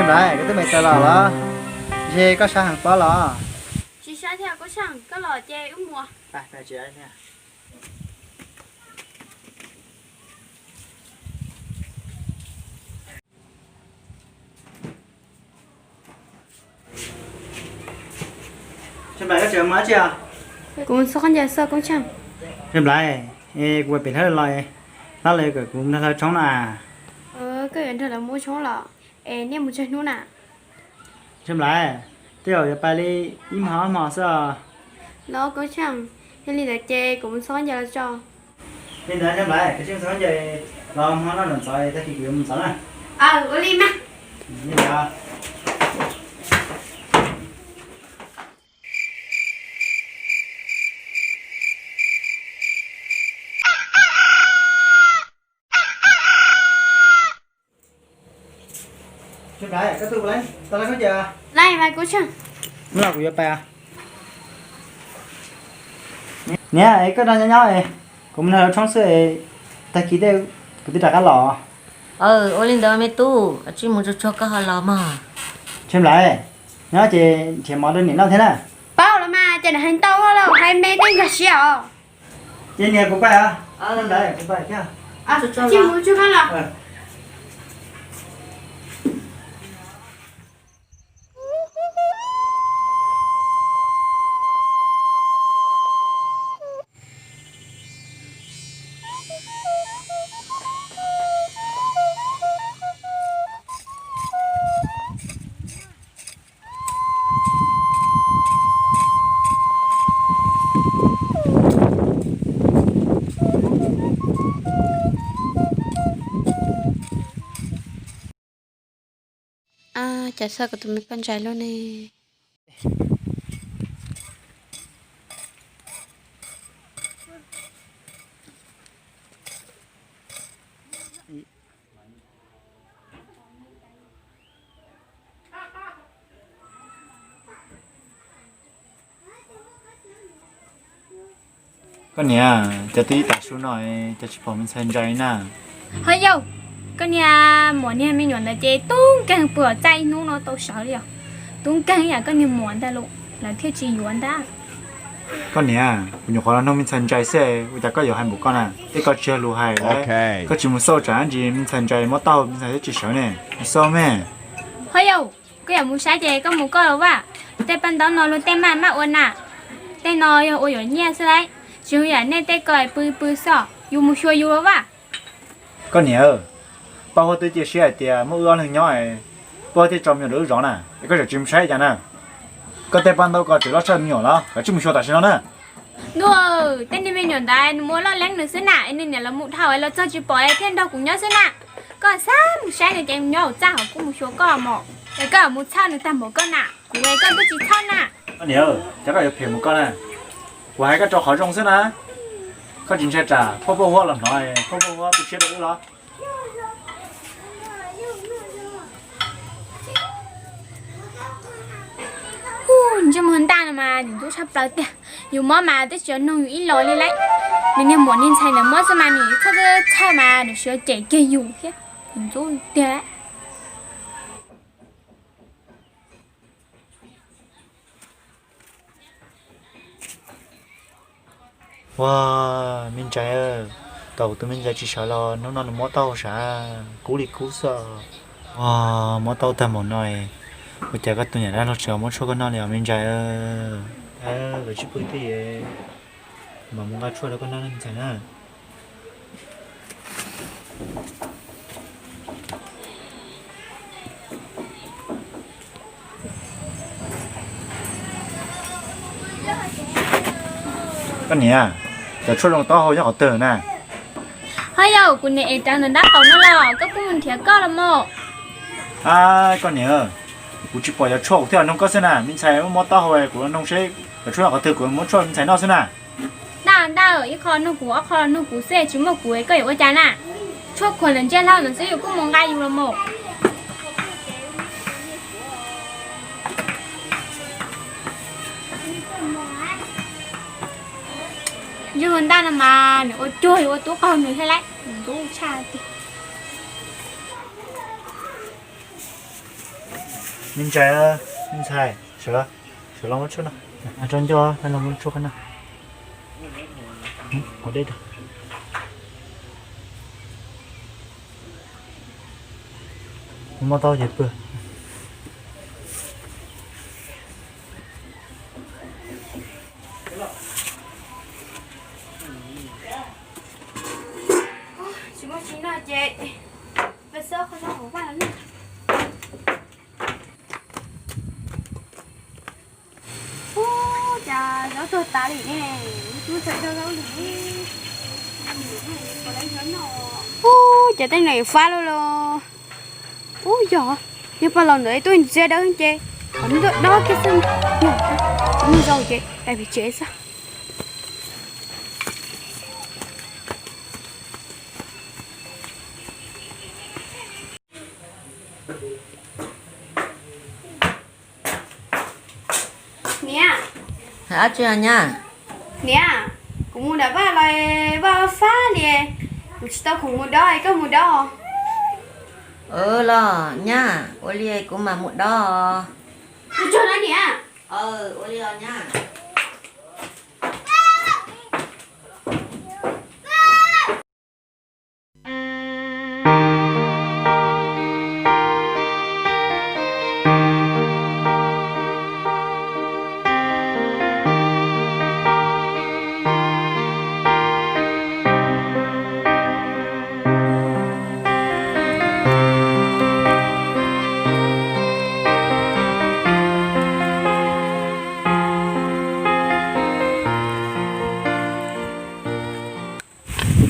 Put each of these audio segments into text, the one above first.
Laiv, koj twb me tau los los? Ntshe koj sab heev pob los? Tsis sab thiab Koob Tsheej, koj los ces wb mus. Kuv mus txog qhov ncauj xwb Koob Tsheej. Ntshe Nplaiv, kuv pem hlawv los, hlawv los kom kuv nrog lawv tshoob no. Koj yuav nrog lawv mus tshoob los? Es nej mus tsawg hnub na? Ntshe Nplaiv, tej zaum yuav pais li ib hmo ob hmo xwb os. Los Koob Tsheej, yog li ntawd ces kuv mus txog qhov ncauj los tso. Li ntawd Ntshe Nplaiv, koj mus txog qhov ncauj los hmo no lawm ntxov, tag kis kuv yuav mus ntxov na. Aw, ua li mas. Niam, koj nrog nyob nyob, kuv mus nrog lawv tshoob xwb, tag kis tej kuv twb rov qab los. Ua li ntawd me tub, tsij mus tsuag tsuag koj ho los mog. Ntshe Nplaiv, nyob ces nrhiav mov rau niam noj thiab na. Paub los mas, ces nws hais ntau los hais me tej nkag siab os. Ces niam kuv pais os. Kuv pais thiab. Tsij mus tsuag koj los. Cas xav kuv tus me poj ntxhais luaj ne. Koj niam, cas twb ib tav su no cas tsis pom me ntxhais Ntsais na? Ho yau, koj niag muam niag me nyuam ntawd ces tub nkeeg puag txaj ib hnub no tau sawv li os. Tub nkeeg yam koj niag muam ntag los lawv thiaj tsis yuav ntag. Koj niam, kuv nyuam qhuav los nug me ntxhais Ntsais xwb, ua cas koj yuav hais npaum koj na? Tej ko tsis yog lus hais. Koj tsis mus xauj tsam ntsis me ntxhais Ntsais muab tau me ntxhais thiaj tsis sawv ne, mus xauj me. Ho yau, koj yuav mus saib ces koj mus koj los vaj. Tej paj ntaub no luag tej maj maj ua na. Tej no yog ua yuav nyiaj xwb lauj, tsis yog yam nej tej ko pw pw xwb, yus mus xyuas yus los vaj. Koj niam, Paj Huab twb cia siab hais tias muaj wb ob leeg nyob, Paj Huab thiaj tso me nyuam rau wb zov na, es koj tseem tsis mus saib cas na? Koj tej paj ntaub ko tseem loj tshaj me nyuam los, koj tsij mus xyuas tam sim no na. Ntuj, tej niag me nyuam ntawd nws mus ua loj leeb nws xwb na, es nws niam los mus dhau es los txog tsis pom es thiaj nrog kuv nyob xwb na. Koj xav mus saib nws ces mus nyob hauv txaj hauv kuj mus xyuas koj mos, es koj mus txhawj nws tag npaum koj na, kuv es koj twb tsis txhawj na. Koj niam, cas koj yuav phem mus koj na? Kuv hais koj rau qhov zoo xwb na. Koj tsis ntshai tsam phauj Paj Huab los hnov, phauj Paj Huab tu siab rau wb los? Hu, ntsej muag ntaj no mas nim ntxub tshaj plaws tiag. Yus mob mas twb tsis yog noog yus ib los li lauj. Nws niag muam niag ntxhais ntawd mob xwb mas nws txhawj txhawj mas nws tsis yog cem kiag yus thiab. Nim ntxub tiag lauj. Ua, me ntxhais, tau kuv tus me ntxhais tsis sawv los hnub no nws mob tau sav, kub li kub xwb. Ua, mob tau tag npaum no, ua cas koj tus niam dab laug tseem muab tshuaj koj noj li os me ntxhais? Koj tsij pw twj ywm, mam mus nqa tshuaj rau koj noj me ntxhais na. Koj niam, cov tshuaj zoo taub hau nyob qhov twg na? Ho yau, kuv niam ev rawv ntawm nraub qaum no los koj kuj mus nrhiav koj los mas. A, koj niam, kuv tsis pom cov tshuaj kuv thiaj los noog koj xwb na. Me ntxhais muaj mob taub hau kuv los noog seb cov tshuaj nyob qhov twg kuv muab tshuaj me ntxhais noj xwb na. Ntag ntag, ib qho nug kuv ob qho nug kuv xwb tsis muaj kuv koj yuav ua cas na? Tshuaj khuam ntawm ntsej hlau ntawd xwb yus kuj mus nqa yus los mas. Yog ntaj no mas nws ua cuag yuav ua tub qaug nws thiab lauj, nws ntxub tshaj tiag. Me ntxhais, me ntxhais, sawv, sawv los muab tshuaj no. Tso nco, los muab tshuaj qab no. Qhov deb, mob tau ces pw. Tsis muaj tsis noj ces peb xub qhov no hauv vaj no. Ub, cas zaub tuag tas li ne, tub txhawj zaub li. Ub, cas tej no fab loj los. Ub, yog, yog pog laus ntawd tuaj ntxiab dawb ces qhov no dob kiag xwb. Muaj zaub ces pais pem tsev xwb. Niam. Hais dab tsi nyab? Niam, kuv mus nram vaj los vaj fab li, kuv tsis tau khoom mus dob, koj mus dob. Los nyab, ua li kuv mam mus dob. Tsuag tsuag na niam. Ua li os nyab.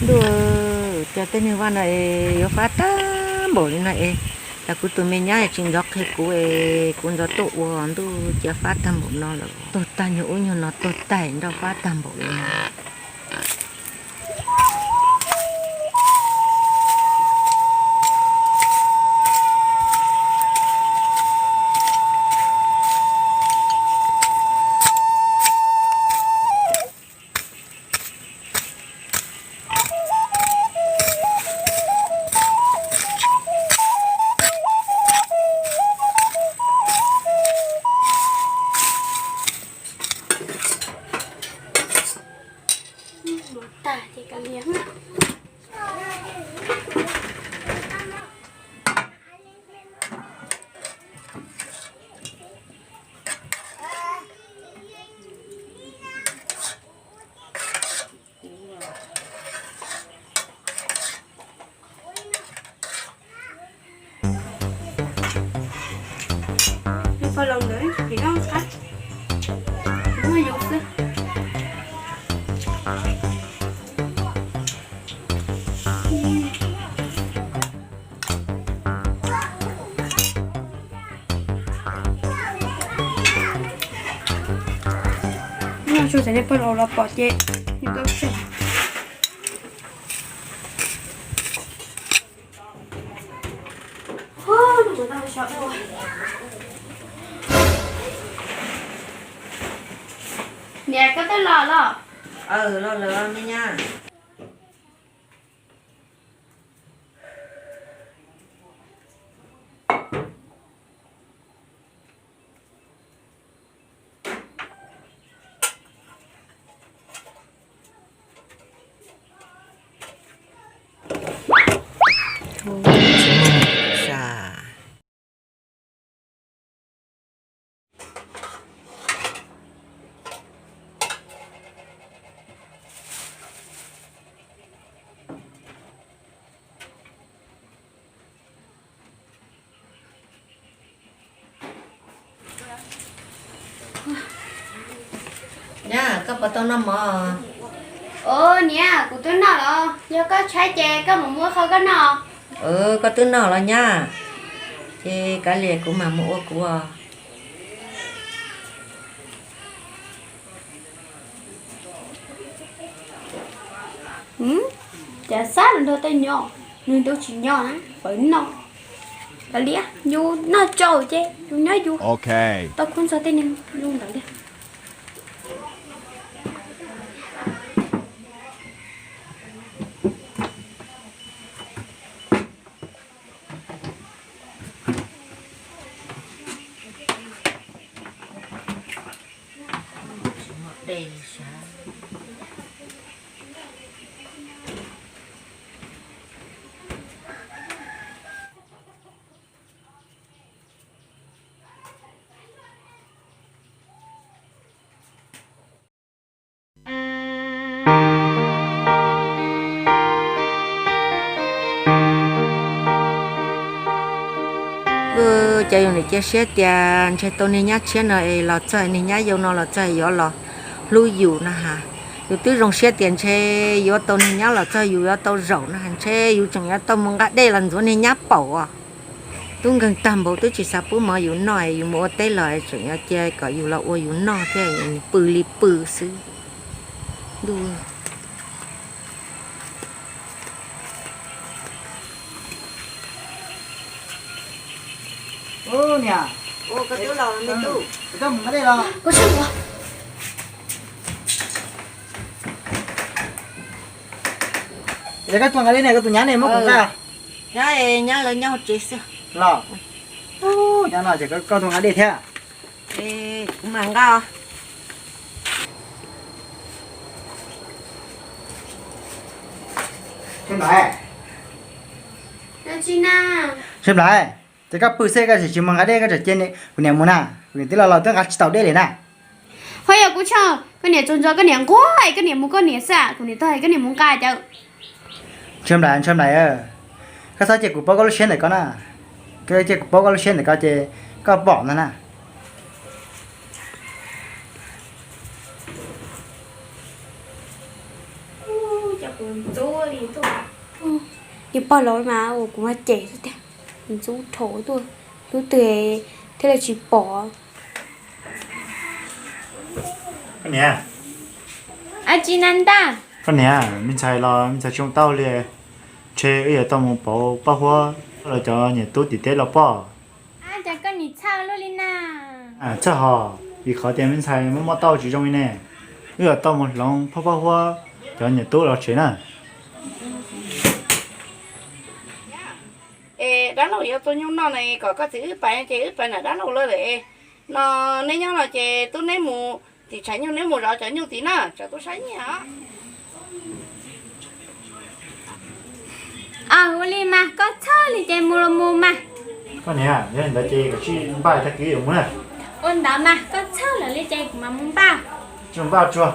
Ntuj, cas tej niag vaj no es yuav fab tag npaum li no es, cas kuv tus me nyab tsis ntxov qhia kuv es kuv ntxov tuaj ua, ntuj, cia fab tag npaum no lawm. Tuag tag nyuag ub nyuag no, tuag tag nrho fab tag npaum li no. Tag ces kav liam. Pog laus ntawd pem no qab, muaj yoov xwb. Noj tsuag xav niag pog laus los pom ces nws tau tseg. Niam, koj twb los los? Los lawm me nyab. Nyab, koj puas tau noj mov? Os niam, kuv twb noj los, yog koj tshaib ces koj mus muab qhov koj noj. Koj twb noj los nyab, ces kav liam kuv mam mus ua kuv os. Cas xab los nrog tej nyob, nws ntu tsis nyob na, pawv noj. Kav liam, yus noj tsaus ces yus nyob yus, tau kub ntxog tej niag zoo ntawd li. Cas yus nim cia siab tias ntshe tau niag nyab tshiab no es los txog niag nyab yau no los txog yuav los hlub yus no has. Yus twb zoo siab tias ntshe yuav tau niag nyab los txog yus yuav tau zaum no has, ntshe yus tseem yuav tau mus nqa dej los ntxuav niag nyab paum os. Tub nkeeg tag npaum twb tsis xav pub mov yus noj, yus mus ua teb los tseem yuav cia kom yus los ua yus noj thiab, pw li pw xwb. Ntuj. Koj tuaj nqa dej ne, koj tus nyab ne muab kuv nqa. Nyab, nyab lawv nyob hauv tsev xwb. Los, nyab no ces koj tuaj nqa dej thiab. Kuv mam nqa. Nplai, ces koj pw xwb koj tsis mus nqa dej, koj tseem cia kuv niam mus na, kuv niam twb los los twb nqa tsis tau dej li na. Ho yog kuv tso, koj niam tsaug ntso, koj niam nquag, koj niam mus koj niam xwb, kuv niam tau hais koj niam mus nqa cawv. Ntshe Nplai, Ntshe Nplai, koj txhob cia kuv paub koj lub siab ntawm ko na. Koj cia kuv paub koj lub siab ntawm ko ces koj pom ntag na. Niag pog laus mas ua kuv mas cem xwb tiag, ntxub dhau tuaj, hnub twg thiaj li tsis pom. Koj niam, tsis na ntaj. Koj niam, me ntxhais los me ntxhais tsis zoo tau li, ntshe wb yuav tau mus pauv paj huab los cov niam tub tim teb los poj. Cas koj nim txhawj luaj li na? Txhawj hos, vim qhov tias me ntxhais muaj mob tauj tsis zoo li ne, wb yuav tau mus hloov phauj paj huab cov niam tub los tsev na. Es dab laug yuav txua nyuj noj na, kom koj txiv wb pais ces wb pais nram dab laug lawm lawm. No neb nyob no ces tub neb mus tim tshav nyuj, neb mus zov cov nyuj tid na, tsam tub saib nyiaj os. Ua li mas koj txhawj li ces mus los mus mas. Koj niam, yog li ntawd ces koj sim npaj tag kis yuav mus na. Ua ntawd mas koj txhawj lawm li ces kuv mam mus npaj. Tsis npaj tsuag.